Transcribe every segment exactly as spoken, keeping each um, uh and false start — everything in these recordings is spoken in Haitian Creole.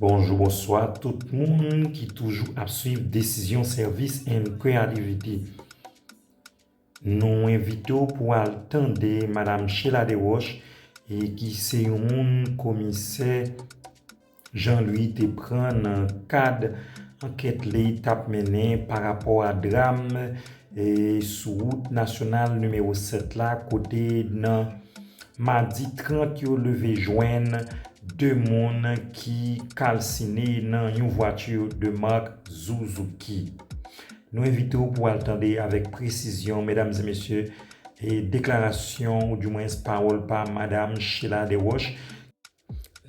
Bonjou, bonswa tout moun ki toujou ap swiv Desizyon Sèvis and Creativity. Nou envite w pou w al tande Madam Sheila Desroches, e ki se yon moun komisè Jean Louis te pran nan kad ankèt li t ap mennen pa rapò a dram, e, sou wout nasyonal nimewo sèt la, kote nan madi trant yo leve jwenn de moun ki kalsine nan yon vwati de mak Suzuki. Nou envite w pou al tande avèk presizyon, medam e mesye, e deklarasyon, oudimwens pawòl pa Madam Sheila Desroches,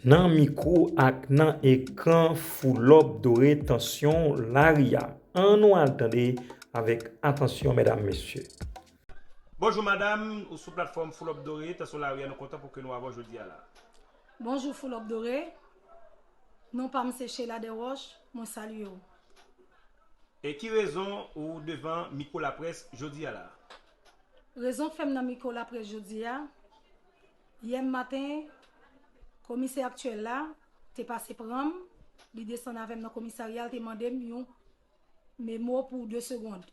nan mikwo ak nan ekran Foulòb Dore Tansyon Lari a. Ann nou al tande avèk atansyon, medam, mesye. Bonjou, madam. Ou sou platfòm Foulòb Dore Tansyon Lari a, nou kontan pou ke nou avè w jodi a la. Bonjou, Foulòb Dore. Non pa m se Sheila Desroches, mwen salye w. E ki rezon ou devan mikwo laprès jodi a la? Rezon k fè m nan mikwo laprès jodi a, yè maten, komisè aktyèl la te pase pran m, li desann avè m nan komisarya, li te mande m yon memo pou de segond.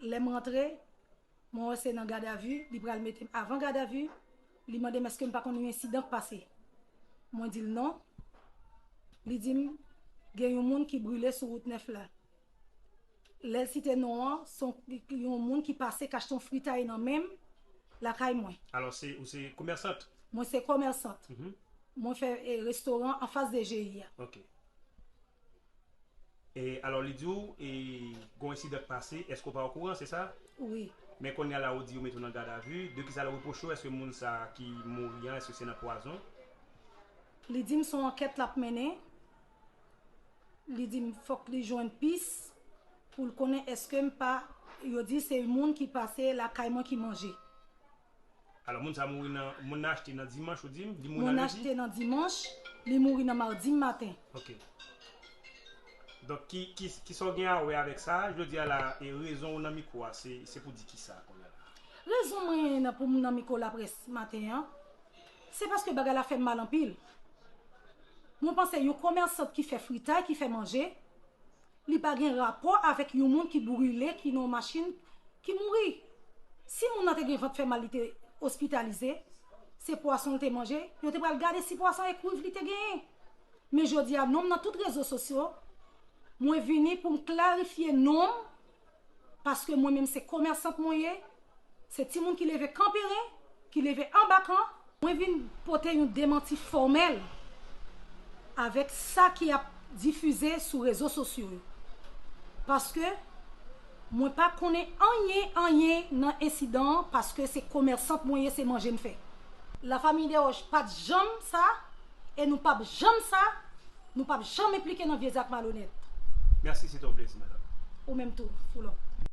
Lè m rantre, mwen wè se nan gadavi, li pral mete m avan gadavi, li mande m èske m pa konn yon ensidan k pase. Mwen di l non. Li di m gen yon moun ki brile sou wout nèf la. Lè l site non an, se yon, yon moun ki pase k achte yon fritay nan men m lakay mwen. Alò, se, ou se komèsant? Mwen se komèsant. Mhm. Mwen fè, e, restoran anfas D G I a. Ok. E, alò, li di w, e, gon ensidan k pase, èske w pa okouran, se sa? Wi. Men kounye a la, ou di yo mete w nan gadavi, de ki sa l repwoche w? Èske moun sa a ki mouri an, èske se nan pwazon? Li di m se yon ankèt l ap mennen. Li di m fòk li jwenn pis pou l konnen èske m pa, yo di se moun ki pase lakay mwen ki manje. Alò, moun sa mouri nan, moun nan achte nan dimanch, ou di m? Li mouri nan lendi? Moun achte nan dimanch, li mouri nan madi maten. Ok. Donk, ki, ki, ki sa w gen a wè avèk sa? Jodi a la, e rezon ou nan mikwo a, se, se pou di ki sa kounye a la? Rezon mwen nan, pou m nan mikwo laprès maten an, se paske bagay la fè m mal anpil. Mwen panse yon komèsant ki fè fritay, ki fè manje, li pa gen rapò avèk yon moun ki brile, ki nan yon machin, ki mouri. Si moun nan te gen vant fè mal, li te ospitalize, se pwason l te manje, yo te pral gade si pwason e kwiv li te genyen. Men jodi a, non m nan tout rezo sosyo, mwen vini pou m klarifye non m, paske mwen menm se komèsant mwen ye, se timoun ki leve kanperen, ki leve anba kan. Mwen vin pote yon demanti fòmèl avèk sa ki ap difize sou rezo sosyo yo. Paske mwen pa konnen anyen, anyen nan ensidan an, paske se komèsant mwen ye, se manje m fè. Lafanmi Desroches pa t janm sa, e nou p ap janm sa, nou p ap janm enplike nan vye zak malonèt. Mèsi, se te yon plezi, madanm. Ou menm tou, Foulòb.